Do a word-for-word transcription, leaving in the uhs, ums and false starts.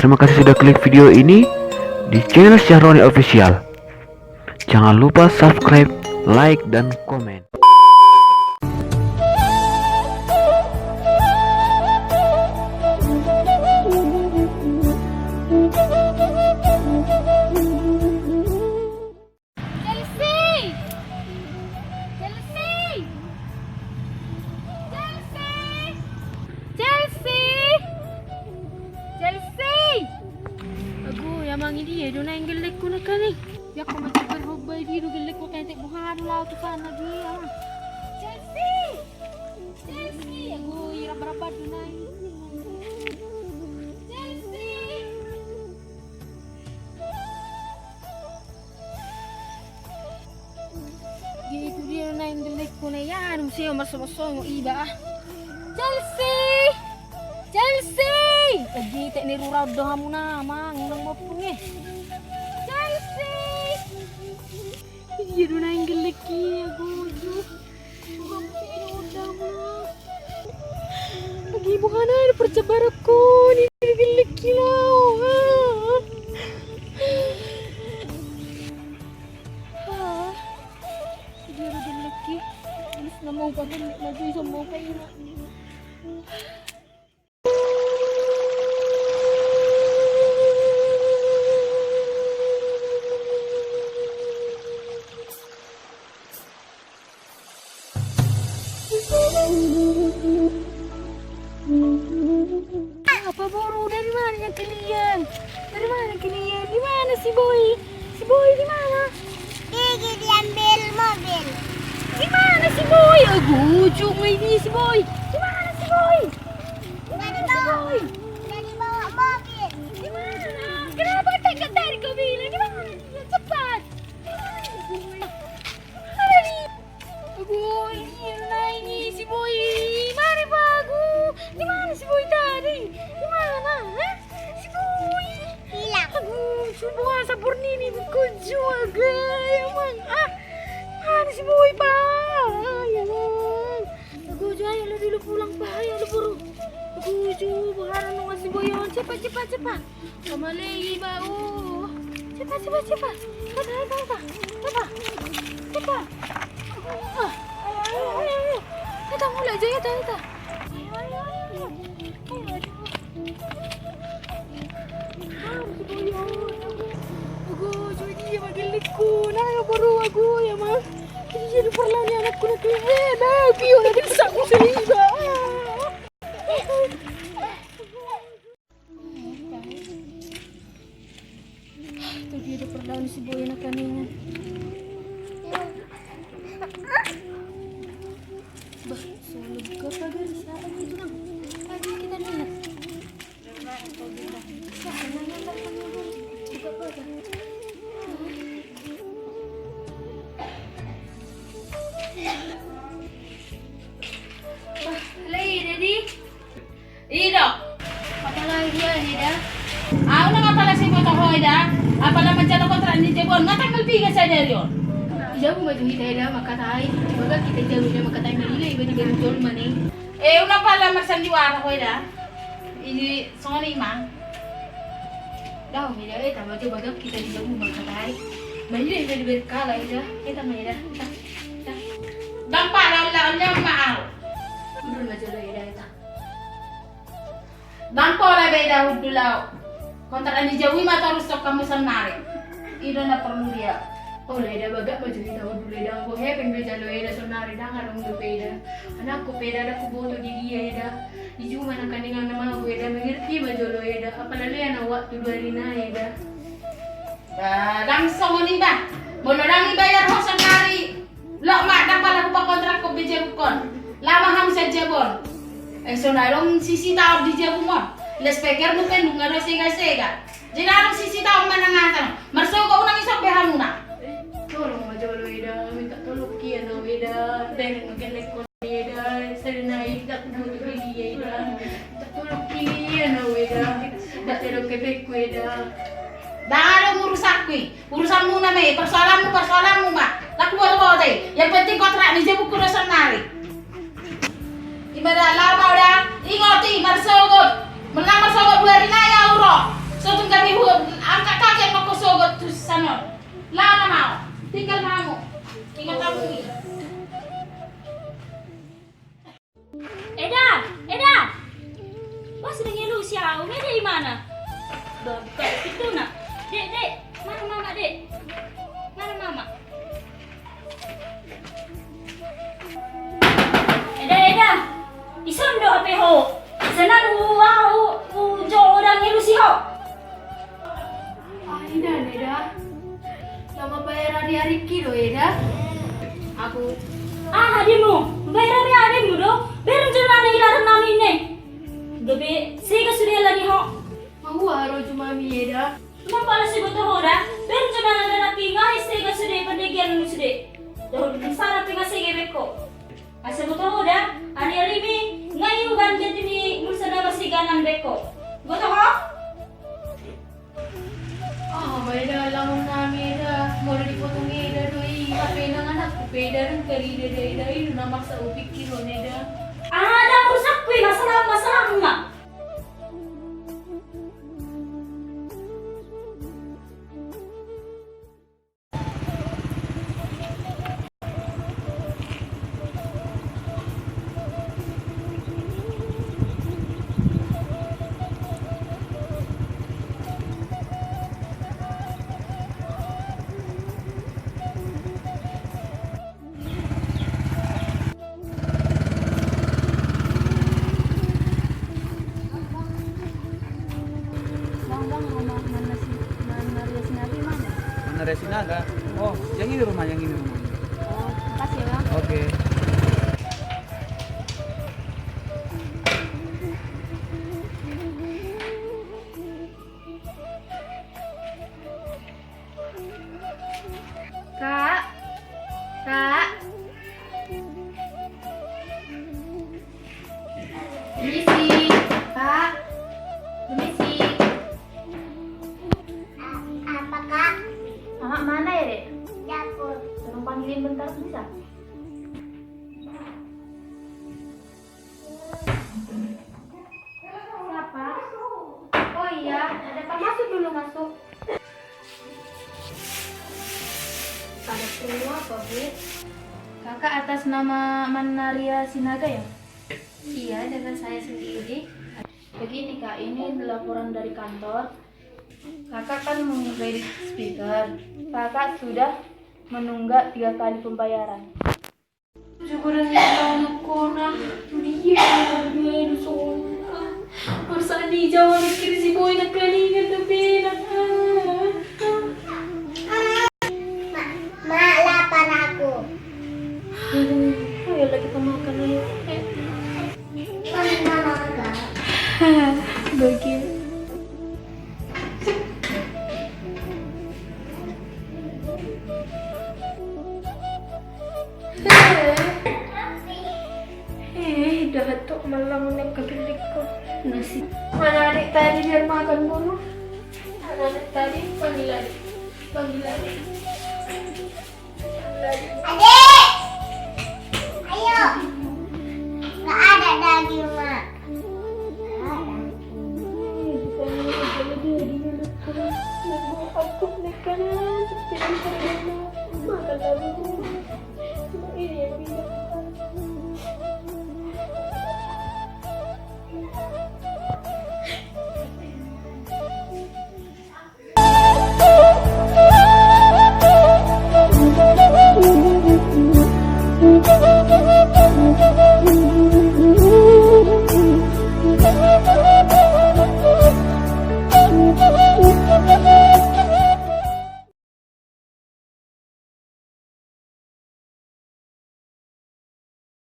Terima kasih sudah klik video ini di channel Syahroni Official. Jangan lupa subscribe, like, dan komen. Chelsea! Chelsea! Chelsea! Chelsea! Chelsea! Agu, ya mangi dia do naeng gellengku nangkaning. Ya ko macam berhobbai dia do gellengku, ketek buhadu lau tu sana dia. Chelsea! Chelsea! Agu, irap-rap do naeng. Chelsea! Gitu dia naeng gellengku na, ya anu sio marsongo-songo iba ah. Chelsea! Chelsea! Lagi tek ni rura do hamu nama ngundang bopung eh. Chelsea! Dia do naeng gellengki, agu. Lagi buhana ada percebarakku ni gellengki lau. Dia ada gellengki. Terus nama upakan maju sama upakan. Apa boru, dari mana yang kalian? Dari mana kalian? Di mana si Boy? Si Boy di mana? Dia diambil mobil. Di mana si Boy? Agu, cuma ini si Boy. Di mana si Boy? Udah dibawa, udah dibawa mobil. Di mana? Kenapa kau tak dari kau bilang? Di mana dia? Cepat. Di mana dia? Agu, ini naeng si Boy. Mari, Pak Agu. Di mana si Boy tadi? Di mana? Hah? Si Boy. Hilang. Agu, subuh asap burnini. Kuju, aga. Ya, Mang. Ah. Mana si Boy, Pak? Ya, Mang. Agu, ayo lo dulu pulang, Pak. Ayo lo buru. Agu, jo, buhara nunga si Boy on. Cepat, cepat, cepat. Sama lagi, Pak. Oh. Cepat, cepat, cepat. Cepat, cepat, cepat. Cepat. Cepat. Ah. Ayo, ayo, ayo, ayo. Kita mulai aja ya, kita. Ayo, ayo, ayo. Ayo, aduh. Ah, si Boy on. Agu, jo, dia manggil lekku. Nah, ya, baru aku, ya, Mang. Jadi, jadi perlawan anakku, nak kelewe. Nah, pion, ada bisa aku seliba. Itu dia do perlawan si Boy nangkaningan. Bah, selalu buka pagar, siapa nih itu, Nang? Ayo, kita lihat. Buka pagar. Bah, lagi, Dedi. I do. Apala dia ni da. Au na apala si boto ho da. Apala manjalo kontrak ni jabu on, nga tanggal piga sadari on? Jabu ma jo hita da mangkatai. Bagak hita jabu da mangkatai, na ina iba di baru jolma ni. Eh, unang pala marsandiwara ho da. Ini songon i ma. Daong i da, eh, tama jo bagak hita di jabu mangkatai. Na ina iba di baru kala i da. Eh, tama i da. Ndang pala, ndang, ndang ma au. Udur ma jo da i da, eh, tama. Ndang pola be da hundul au. Kontrak ni jabu i ma torus tong hamu saonnari. I do na porlu dia. Olo eda, bagak ma jo hita hundul eda, anggo hepeng do jalo eda saonnari, ndang adong dope eda. Anakku pe eda, ndang huboto di dia eda. Di juma nangkaningan na mago eda, mangerti ma jolo eda. Apala lean au waktu dua ari nai eda. Ba, ndang songon i ba. Molo ndang dibayar ho saonnari, loas ma, ndang pala hupakontrak ho be jabu on. Laho ma hamu sian jabu on. Eh, so na adong sisitaon di jabu on. Loudspeaker mu pe nunga do sega-sega. Jadi adong sisitaon manang aha. Marsogot unang isop be hamuna. Tolong ma jolo eda, minta tolong kian au eda. Derek ma gellengkon. Eda, sering naik, tak butuh dia, eda. Tak tolong dia, na, eda. Tak tolong kebekku, eda. Ndang adong urusanku i. Urusanmuna ma i, persoalanmu, persoalanmu ma. Ndang huboto-boto i. Yang penting kontrak ni jabuku do saonnari. Ima da, laho ma au da. Ingot i, marsogot. Molo ndang marsogot dua ari nai au ro. So tung gabe huangkat kaki ma ho sogot tu sana on. Laho ma ho. Tinggal ma hamu. Ingot hamu i. Eda, Eda. Bah, sude ngelusi au, Eda, di mana? Bah, buka pintuna. Dek, Dek, mana Mama, Dek? Mana Mama? Eda, Eda. Ison do hape ho. Sian on au, au jolo ngelusi ho. Ah, ida, Eda. Laho mambayar ari-ariki do, Eda. Aku. Ah, ademu. Mambayar ari-arimu do. Bereng jumana di ladang nami ne. Gabe sega sude ala ni ho. Mahua ro jumami, Eda. Nang pala siboto ho da. Bereng jumana di ladang nami, sega sude pandegian sude. Dohot di sana pe nga sega be ho. Asa boto ho da, ari-arimi, nga iuban jati ni mursa na masiganan be ho. Boto ho? Ah, ma Eda, langon nami, Eda, molo dipotong Eda do i, hape nang anakku pe, Eda, dang kali, Eda, Eda, Eda, i do na maksa hupikir on, Eda. Ah, dang urusangku i, masalahmu, masalahmu ma. Bang, bang, rumah Manna Si-, Manna Ria Sinaga i mana? Manna Ria Sinaga? Oh, yang ini rumah, yang ini rumah. Oh, makasih ya, Bang. Oke. Kak. Kak. Permisi. Kak. Permisi. A-, apa, Kak? Kakak mana ya, Dek? Dapur. Tolong panggilin bentar, bisa? Siapa? Oh iya, ada apa? Masuk dulu, masuk. Ada perlu apa, Bu? Kakak atas nama Manna Ria Sinaga, ya? Iya, dengan saya sendiri. Begini, Kak, ini laporan dari kantor. Kakak kan mengupgrade speaker. Kakak sudah menunggak tiga kali pembayaran. Juga dengan anak kona, dia dia sona. Masa di Jawa mikir si boy nak kali kan tapi nak. Ma, ma, lapar aku. Ayo lagi kita makan, ayo. Mana makan? Bagi. Eh, dahat tu malam ni kagilek ko. Nasi. Mana adik tadi biar makan dulu? Mana adik tadi? Panggil adik. Panggil adik. Panggil adik.